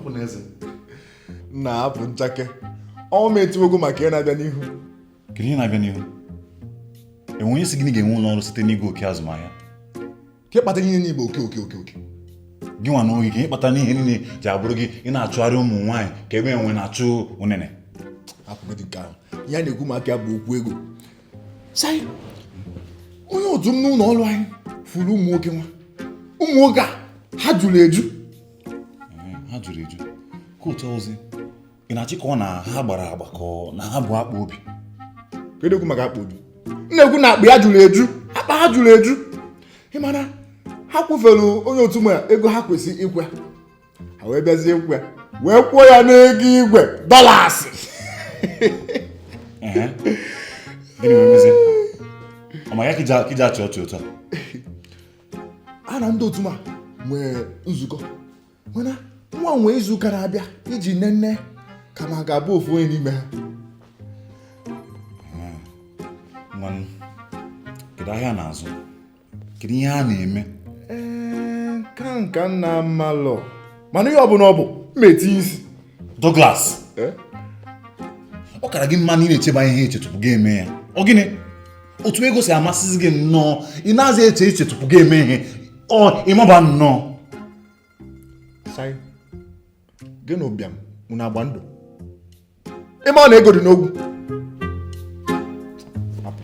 Hapụ na eze. Na-apụ nchake. Ọnwụ m etiwogo maka ihe na-abịa n'ihu. Kedu ihe na-abịa n'ihu? Enwe onye sị gị na ị ga-enwe ụlọ ọrụ site n'igwe oke azụmahịa? Ka ịkpata ihe niile bụ oke oke oke oke. Gị nwa na oge ka ịkpata n'ihe niile ji abụrụ gị ị na-achụgharị ụmụ nwaanyị ka ebe enwe na-achụ unene. Hapụgodi nke ahụ. Ihe a na-ekwu maka ya bụ okwu ego. Sai, onye otu m n'ụlọ ọrụ anyị furu ụmụ nwoke nwa. Ụmụ nwoke a, ha juru eju. Ha juru eju. Ka otu ozi ị na-achịkọ na ha gbara agba ka ọ na ha bụ akpa obi. Kedu ekwu maka akpa obi? M na-ekwu na akpa ya juru eju. Akpa ha juru eju. Ị mara, ha kwụfere onye otu m ego ha kwesịrị ikwe. Ha wee bịazie ikwe ya, wee kwụọ ya n'ego igwe dọlasị. Ehe. Gịnị wee mezie? Ọ ma ya ka iji achị ọchị otu a? A na ndị otu m a nwee nzukọ mana nwa nwee izu ụka na-abịa iji nene ka ma ga-abụ ofu onye n'ime ha. Ngwanụ, kedu ahịa na-azụ? Kedu ihe a na-eme? Ee, ka nka nna mmalọ mana ihe ọbụla ọ bụ m etinye isi. Douglas, Ee? ọ kara gị mma na ị na-echeba ihe eche tupu gị eme ya. Ọ gịnị? Otu ego si amasịzi gị nnọọ, ị na-aza eche eche tupu gị eme ihe. Ọ ịmaba nnọọ. Sai, gị na ụbịam unu agba ndụ? Ịma ọ na ego dị n'ogwu. Hapụ.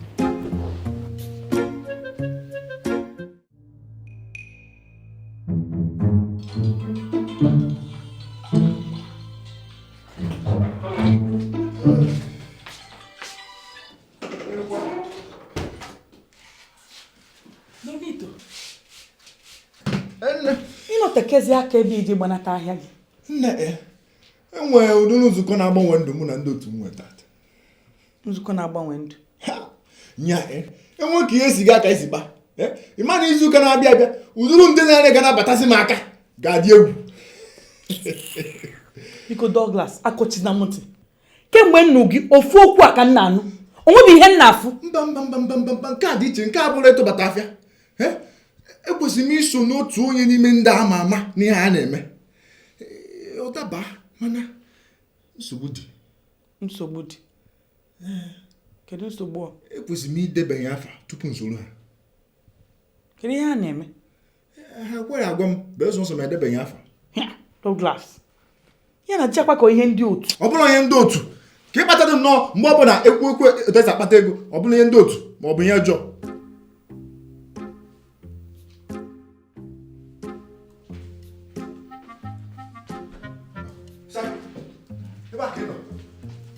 Davido, Nne, ịnọtekezi aka ebe iji gbanata ahịa gị. nne, enwere ụdị nzukọ na-agbanwe ndụ mụ na ndị otu m nwere tata. Nzukọ na-agbanwe ndụ. Ha! Nya, enwe ka ihe si gaa ka esi gba. Ị ma na izu ụka na-abịa abịa, ụdịrị ndị na-ere ga na-abatasị m aka ga-adị egwu. Biko Douglas, akọchina m ntị. Kemgbe nnu gị, ofu okwu a ka m na-anụ. O nweghị ihe m na-afụ. Mba mba mba mba mba mba nke a dị iche, nke a bụrụ ịtụbata afịa. Ekwesịrị m iso n'otu onye n'ime ndị ama ama n'ihe a na-eme. Ọ daba, mana nsogbu dị. Nsogbu dị? Kedu nsogbu ọ? Ekwesịrị m idebanye afa tupu nsoro ha. Kedu ihe a na-eme? Ha kwere agwa m belụsọ nsọ ma edebanye afa. Douglas, ya na chekwa ka ihe ndị otu. Ọ bụrụ ihe ndị otu ka ị kpata dị nnọọ mgbe ọbụla ekwu ekwu etu esi akpata ego, ọ bụrụ ihe ndị otu ma ọ bụ ihe ọjọọ. Ebe a ka ị nọ.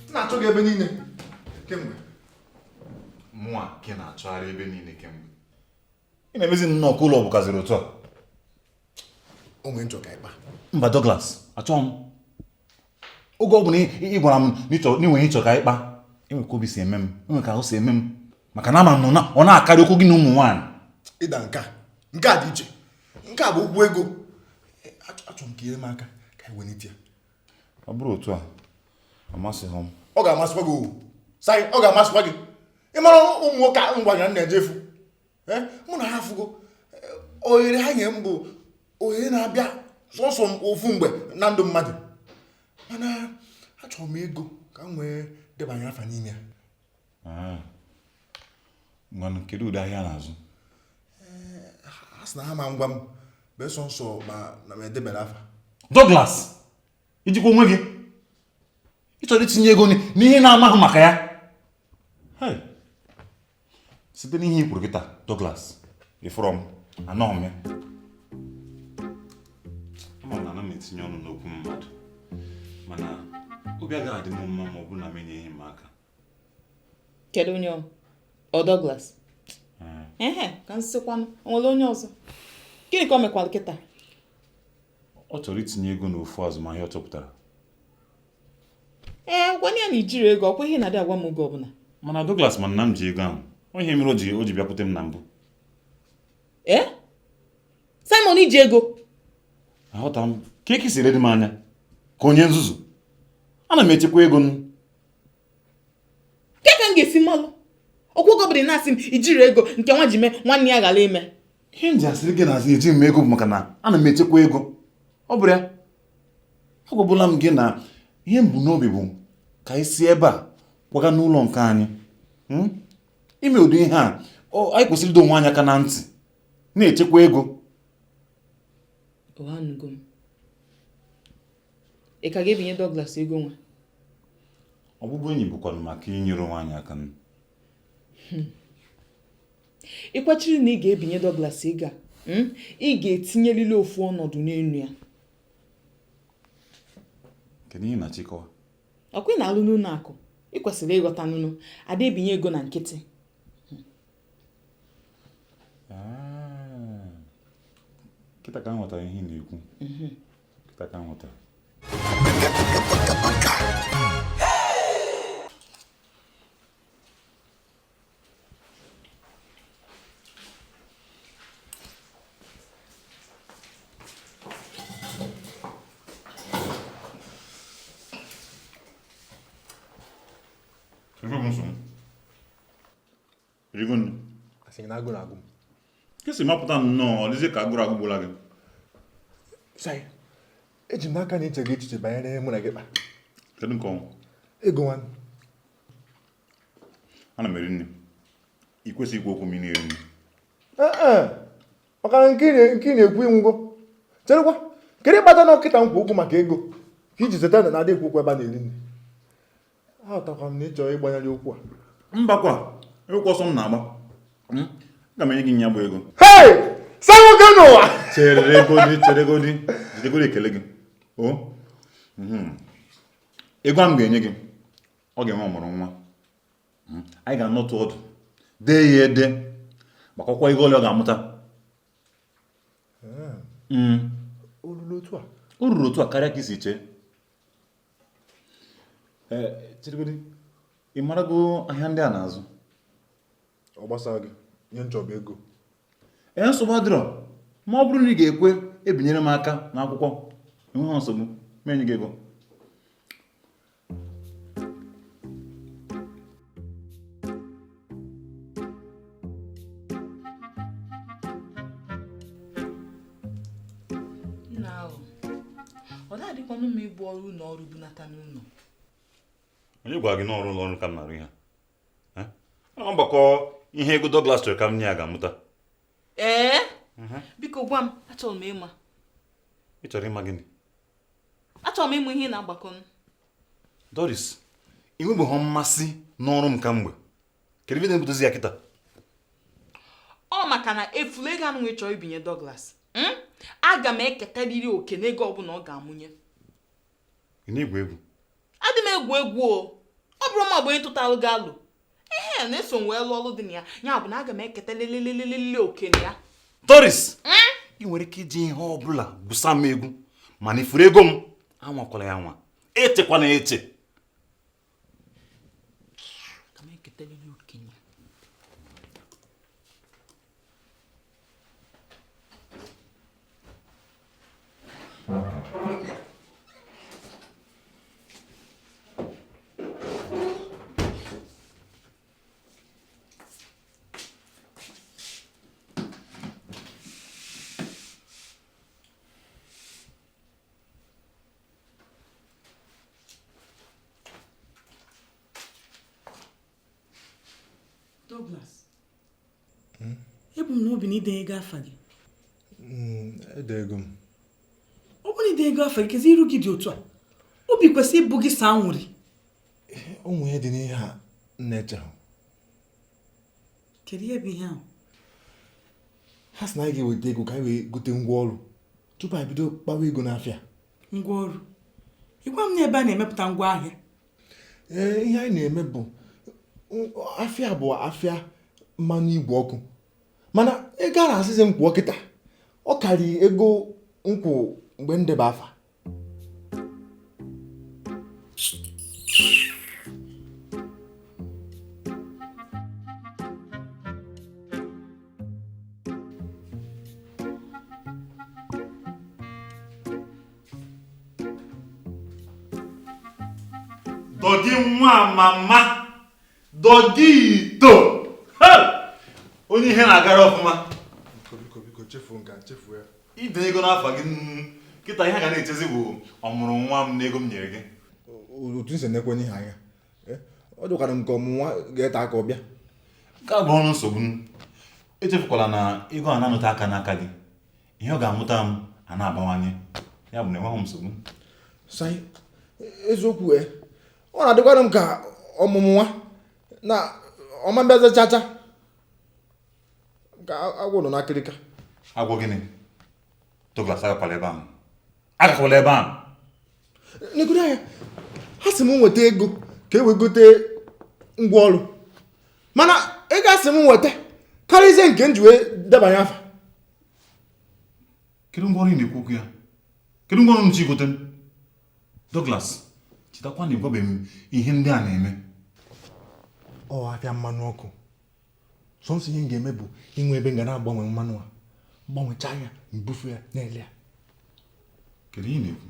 M na-achọ gị ebe niile kemgbe. Mụnwa ka ị na-achọgharị ebe niile kemgbe. Ị na-emezi nnọọ ka ụlọ bụkaziri otu a. O nwere nchọ ka ịkpa. Mba Douglas, achọghị m. Oge ọ bụla ị gwara m na ị nwere ịchọ ka ịkpa, enwe ka obi si eme m, enwe ka ahụ si eme m, maka na ama m na ọ na-akarị okwu gị na ụmụ nwaanyị. Ịda nke a, nke a dị iche. Nke a bụ okwu ego. Achọrọ m ka inyere m aka ka anyị welite ya. Ọ bụrụ otu a, ọ masịghị m. Ọ ga-amasịkwa gị o. Sai, ọ ga-amasịkwa gị. Ị mara ụmụ nwoke a ngwa ya na-eje efu. Mụ na ha afụgo. Ohere ha nye m bụ ohere na-abịa sọsọ ofu mgbe na ndụ mmadụ. Mana achọrọ m ego ka m wee debanye afa n'ime ya. Ngwanụ, kedu ụdị ahịa na-azụ? Ha sị na ha ma ngwa m belụsọ nsọ ma na m edebere afa. Douglas, ijikwa onwe gị? Ị chọrọ itinye ego n'ihe na-amaghị maka ya? Site n'ihe i kwuru kịta, Douglas, ịfụrọ m, anọghị m ya. Ama m na ana m etinye ọnụ n'okwu mmadụ, mana obi agaghị adị m mma ma ọ bụrụ na m enyeghị m aka. Kedu onye ọ? Ọ Douglas? Ehe, ka m sịkwanụ, o nwere onye ọzọ? Gịnị ka o mekwara kịta? Ọ chọrọ itinye ego n'ofu azụmahịa ọ chọpụtara. Ee, gwana ya na ijiri ego, ọkwa ihe na-adị agwa m oge ọbụla. Mana Douglas ma na m ji ego ahụ. Ọ ihe mere o ji bịakwute m na mbụ. Ee? Simon iji ego? Aghọta m ka eke si ledị m anya ka onye nzuzu. Ana m echekwa ego m. Ke ka m ga-esi malụ? Okwu oge ọbụla ị na-asị m ijiri ego nke nwa ji mee nwanne ya ghara ime. Ihe m ji asịrị gị na eji m ego bụ maka na ana m echekwa ego. Ọ bụrụ ya. Agwabụla m gị na ihe m bu n'obi bụ ka anyị si ebe a kwaga n'ụlọ nke anyị. Ime ụdị ihe a, anyị kwesịrị ịdọ onwe anyị aka na ntị, na-echekwa ego. Anụgo m. Ị ka ga-ebinye Douglas ego nwa? Ọbụbụ enyi bụkwanụ maka inyere onwe anyị aka. Ị kwechiri na ị ga-ebinye Douglas ego a, ị ga-etinyelili ofu ọnọdụ n'elu ya. Kedu ihe na-achịkọwa? Ọkwa ị na-alụ n'ụlọ akụ, ị kwesịrị ịghọta nụnụ ada ebinye ego na nkịtị. Kịta ka m ghọtara ihe ị na-ekwu. Kịta ka m ghọtara. Kesi mapụta nnọọ, ọ dịzie ka agụrụ agụgbula gị. Sai, eji m n'aka na iche gị echiche banyere ihe mụ na gị kpa. Kedu nke ọnwụ? Ego nwanne. Ana m eri nri. Ị kwesịghị ikwu okwu ma ị na-eri nri. Ee, maka na nke ị na-ekwu ịnwụgo. Cherekwa, kedu ịkpata na ọkịta nkwu okwu maka ego ka iji zeta na na-adị ekwu okwu ebe a na-eri nri? Aghọtakwa m na ị chọrọ ịgbanyere okwu a. Mbakwa, ịkwụ ọsọ m na-agba. Aga m enye gị nya bụ ego. Hei! Sa nwoke n'ụwa! Cheregodi, cheregodi, jidegodi ekele gị. O? Ego a m ga-enye gị, ọ ga-enwe ọmụrụ nwa. Anyị ga-anọtụ ọdụ, dee ya ede, gbakọkwa ego ole ọ ga-amụta. O ruru otu a? O ruru otu a karịa ka i si chee. Cheregodi, ị marago ahịa ndị a na-azụ? Ọ gbasara gị, ihe m chọrọ bụ ego. Ee, nsogbu adịrọ. Ma ọ bụrụ na ị ga-ekwe ebinyere m aka n'akwụkwọ, enweghị nsogbu, ma enye gị ego. Nna ahụ, ọ na-adịkwanụ m ịbụ ọrụ ụlọ ọrụ bunata n'ụlọ. Onye gwara gị n'ọrụ ụlọ ọrụ ka m na-arụ ihe a? Ana m agbakọ ihe ego Douglas chọrọ ka m nye ya ga-amụta. Ee? Biko gwa m, achọrọ m ịma. Ị chọrọ ịma gịnị? Achọrọ m ịmụ ihe ị na-agbakọ. Doris, ị nwebeghị mmasị n'ọrụ m kamgbe. Kedu ebe na-ebutozi ya kịta? Ọ maka na efula ego anụ chọrọ ibinye Douglas. Aga m eketarịrị oke n'ego ọbụla ọ ga-amụnye. Ị na-egwu egwu? Adị m egwu egwu o. Ọ bụrụ ma ọ bụ onye tụtalụ gị alụ. Ehe, na-eso m wee lụọ ọlụ dị na ya. Ya bụ na aga m eketa lelelelelele oke na ya. Doris, ị nwere ike iji ihe ọ bụla gwusa m egwu, mana ifuru ego m anwakwala ya anwa. Echekwana eche. Aga m eketarịrị oke na ya. Douglas, ebu m n'obi na idenye ego afa gị. Ede ego m. Ọ bụrụ na idenye ego afa gị, kezi iru gị dị otu a. Obi kwesịrị ịbụ gị saa anwụrị. Ụmụ ihe dị n'ihe a na-eche hụ. Kedu ihe bụ ihe ahụ? Ha sị na anyị ga-eweta ego ka anyị wee gote ngwa ọrụ tupu anyị bido kpawa ego n'afịa. Ngwa ọrụ? Ị gwa m na ebe a na-emepụta ngwa ahịa? Ee, ihe anyị na-eme bụ afịa bụ afịa mmanụ igwe ọkụ, mana ego a na-asịzi m kwụọ kịta ọ karịrị ego nkwụ mgbe m deba afa. Dọdị nwa mama, dọdị ito, onye ihe na-agara ọfụma. Biko, biko, chefuo nke a, chefuo ya. Idenye ego n'afa gị, Kịta ihe a ga na-echezi bụ ọmụrụ nwa m n'ego m nyere gị. Otu nsi na-ekwenye ihe anya, ọ dịkwara m ka ọmụnwa ga-ete aka ọbịa. Nke a bụ ọrụ nsogbu m. Echefukwala na ego a na-anọte aka n'aka gị, ihe ọ ga-amụta m a na-abawanye, ya bụ na enweghị m nsogbu. Sai, eziokwu ọ na-adịkwara m ka ọmụmụ nwa na ọma mbịaza chacha ka agwọ nọ n'akịrịka. Agwọ gịnị? Douglas, agakwala ebe ahụ, agakwala ebe ahụ. N'egodo anya, ha sị m nweta ego ka e wee gote ngwa ọrụ, mana ego a sị m nweta karịzie nke m ji wee debanye afa. Kedu ngwa ọrụ ị na-ekwu okwu ya? Kedu ngwa ọrụ m ji gote m? Douglas, chetakwa na ịgwabeghị m ihe ndị a na-eme. Ọ afịa mmanụ ọkụ sọnsọ ihe m ga-eme bụ inwe ebe m ga na-agbanwe mmanụ a, gbanwechaa ya, mbufe ya na-ele ya. Kedu ihe ị na-ekwu?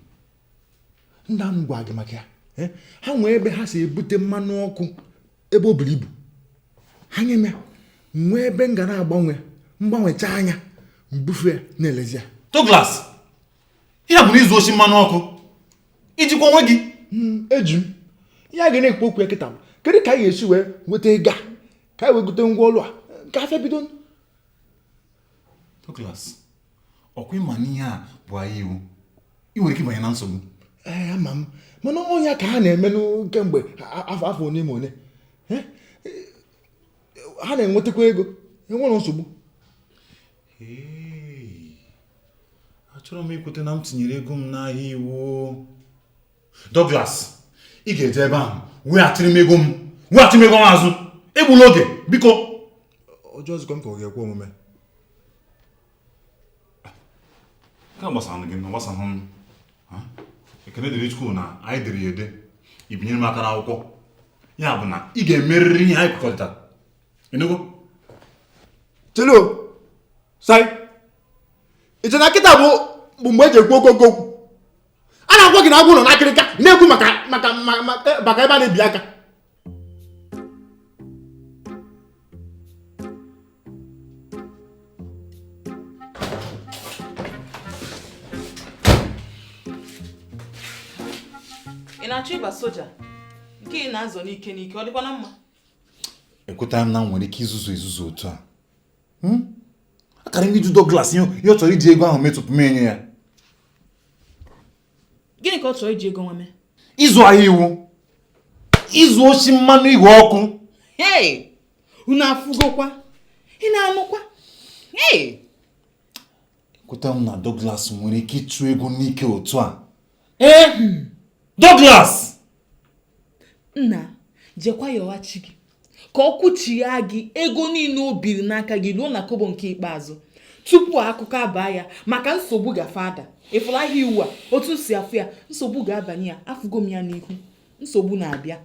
Ndị ahụ gwa gị maka ya, ha nwee ebe ha si ebute mmanụ ọkụ ebe o buru ibu, ha nye m ya, nwee ebe m ga na-agbanwe, mgbanwecha anya, mbufe ya na-elezi ya. Douglas, ihe bụ na izu oshi mmanụ ọkụ ijikwa onwe gị. Eji m ihe a ga na-ekwu okwu ya kịta bụ kedu ka anyị ga-esi wee nweta ego a ka anyị wee gote ngwa ọrụ a ka afịa bido. Douglas, ọkwa ịma na ihe a bụ ahịa iwu, ị nwere ike ịbanye na nsogbu. Ee, ama m, mana ọnya ka ha na-eme kemgbe afọ one ma one, ha na-enwetakwa ego, enwere nsogbu. Achọrọ m ikwute na m tinyere ego m n'ahịa iwu. Douglas, ị ga-eje ebe ahụ weghachiri m ego m, weghachiri m ego m azụ, egbula oge biko. Ọjọọ zikọ m ka ọ ga-ekwe omume. Nke a gbasara gị na gbasara m. Ekene dịrị Chukwu na anyị dere ya ede, i binyere m aka n'akwụkwọ, ya bụ na ị ga-emerịrị ihe anyị kwekọrịtara. Enugo? Chelo, sai, iche na kịta bụ mgbe eji ekwu oke okwu. A na-agwa gị na agwụ nọ n'akịrịka na-ekwu maka maka maka ebe a na-ebi aka. Ị na-achọ ịba soja nke ị na-azọ n'ike n'ike, ọ dịkwa na mma? Ekwetara m na m nwere ike izuzu ezuzu otu a. Akara m iju Douglas ihe ọ chọrọ iji ego ahụ mee tupu m enye ya. Gịnị ka ọ chọrọ iji ego nwa mee? Ịzụ ahịa iwu, ịzụ oshi mmanụ igwe ọkụ. Hey! Unu afụgokwa? Ị na-anụkwa? Hey! Ekwetara m na Douglas nwere ike ịchụ ego n'ike otu a. Ee! Douglas! Nna, jekwa yọghachi gị ka ọ kwụchigha gị ego niile o biri n'aka gị ruo na kobo nke ikpeazụ tupu akụkọ abaa ya, maka nsogbu gafe ada. Ịfụrụ ahịa iwu a otu si afụ ya, nsogbu ga-abanye ya, afụgo m ya n'ihu, nsogbu na-abịa.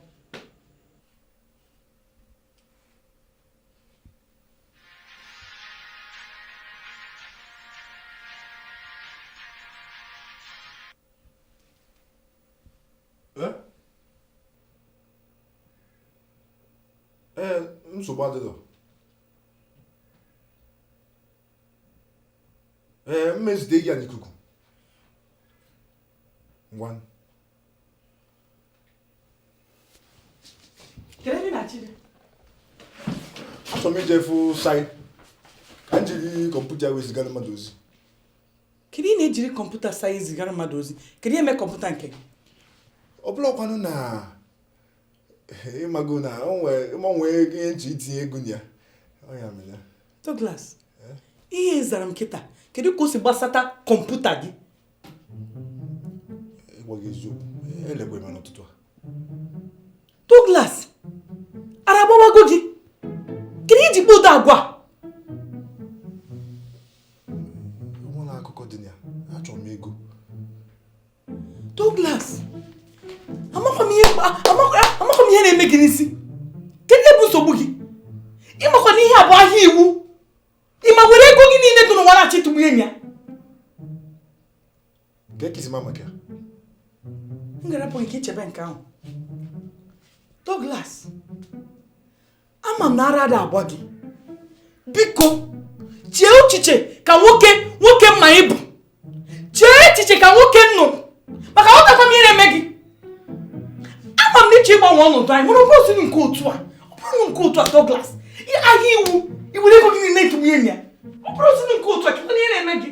Ee, nsogbu adịghị. Ee, mmezite ya n'ikuku. Ngwa. Achọrọ m ije fụ sai ka m jiri kọmputa wee zigara mmadụ ozi. Kedu ị na-ejiri kọmputa sai zigara mmadụ ozi? Kedu ihe mee kọmputa nke gị? Ọ bụlakwanụ na ịmago na o nwee ihe nche itinye ego na ya. Ọ ya mere. Douglas, ihe zara m kịta, kedu ka o si gbasata kọmputa gị? Ịgwa gị eziokwu, elekwe m n'ụtụtụ a. Douglas, ara agbawago gị? Kedu iji kpodo agwa? Nwere akụkọ dị na ya, achọrọ m ego. Douglas, amakwa m ihe na-eme gị n'isi. Kedu ebe nsogbu gị? Ịmakwa na ihe a bụ ahịa iwu. Ị ma were ego gị niile dị n'ụwa na-achọ ịtụgbu enyi ya? M ga-arapụ gị ka ichebe nke ahụ. Douglas, ama m na ara ada agba gị. Biko, chee echiche ka nwoke mma ịbụ. Chee echiche ka nwoke nọ maka ọtakwa m ihe na-eme gị. Ama m na ịchọ ịgbanwe ọnọdụ anyị, mana ọ bụrụ nke otu a, ọ bụrụ nke otu a, Douglas, ahịa iwu iwere ego gị niile etinye ya. Ọ bụrụ nke otu a, kedu ihe na-eme gị?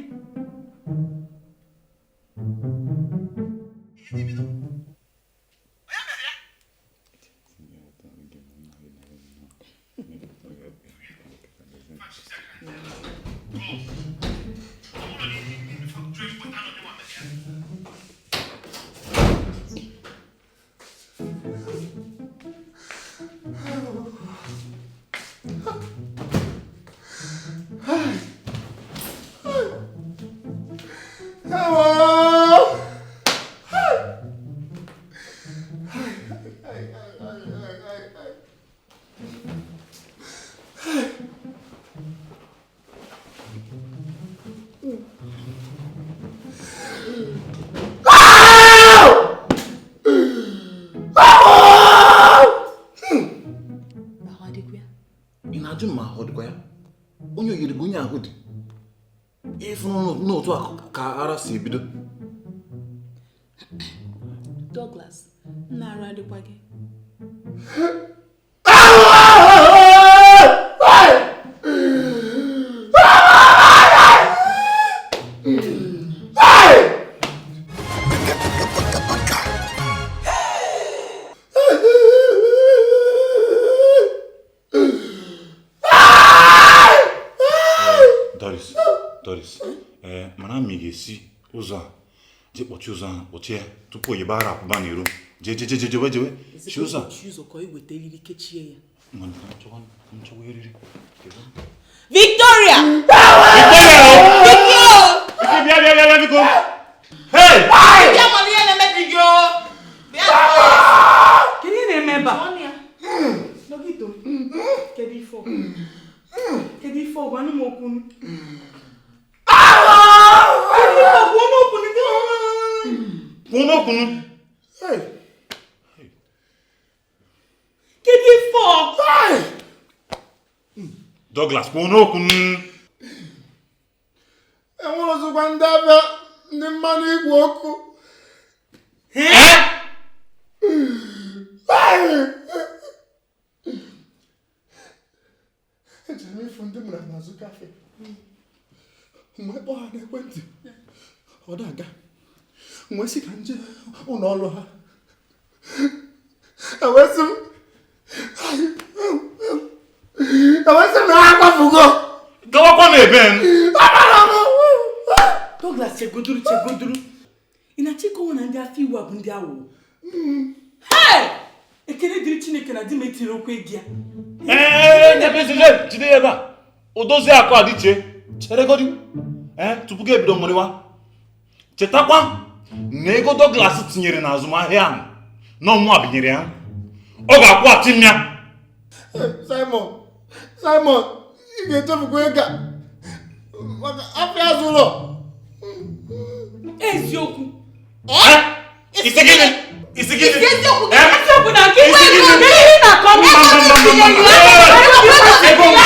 Onye oyiri gị onye ahụ dị ịfụrụ n'otu a ka ara si ebido. Douglas, nna arụ adịkwa gị. Doris, mana ma ị ga-esi ụzọ a jee kpọchie ụzọ ahụ, kpọchie ya tupu oyibo ara apụba n'iro. Jee jee jee jewe jewe si ụzọ a. Nchọwa eriri. Victoria! Victoria! Bịa bịa bịa biko. Hey! Bịa mana ihe na-eme gị o. Bịa. Kedu ihe na-eme ebe a? Dọkịta, kedu ife ọ? Kedu ife ọ? Gwanụ m okwu. Kedu ife ọ? Douglas, kwuo n'okwu. Enwere ọzọkwa ndị abịa ndị mmanụ igwe okwu. Ejere m ịfụ ndị mụrụ n'azụ kafe. Mgbe kpọọ ha n'ekwentị, ọ na-aga. Mgbe si ka nje ụlọ ọrụ ha. Ewesị m na ha akwafugo. Gawakwa n'ebe m. Douglas, chegoduru chegoduru. Ị na-achọ ịkọwa na ndị afọ iwu a bụ ndị aghụghọ? Hey! Ekele dịrị Chineke na di m etiri okwu ego ya. Ee, jide ya ebe a. Odozi akụ adịche. Cheregodi. Tupu gị ebido mụrịwa. Chetakwa na ego Douglas tinyere n'azụmahịa ahụ na ọmụwa binyere ya. Ọ ga-akwụghachi m ya. Simon, ị ga-echefukwa ego a maka afọ azụ ụlọ. Eziokwu. Isi gịnị? Isi gịnị? Eziokwu gị. Eziokwu na nke Isi gịnị? ihe ị na-akọ m. Ego m! Ego m!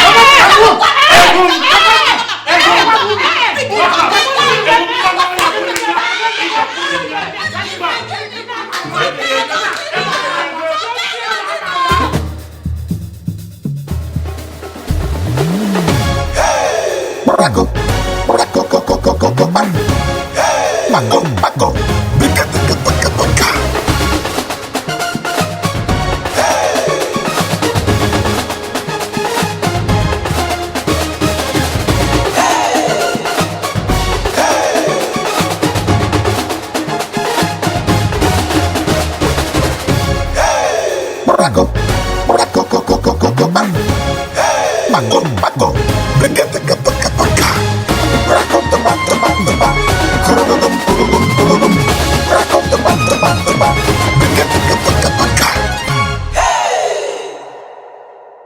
Ego m! Paco, paco, paco, paco, paco, paco, paco.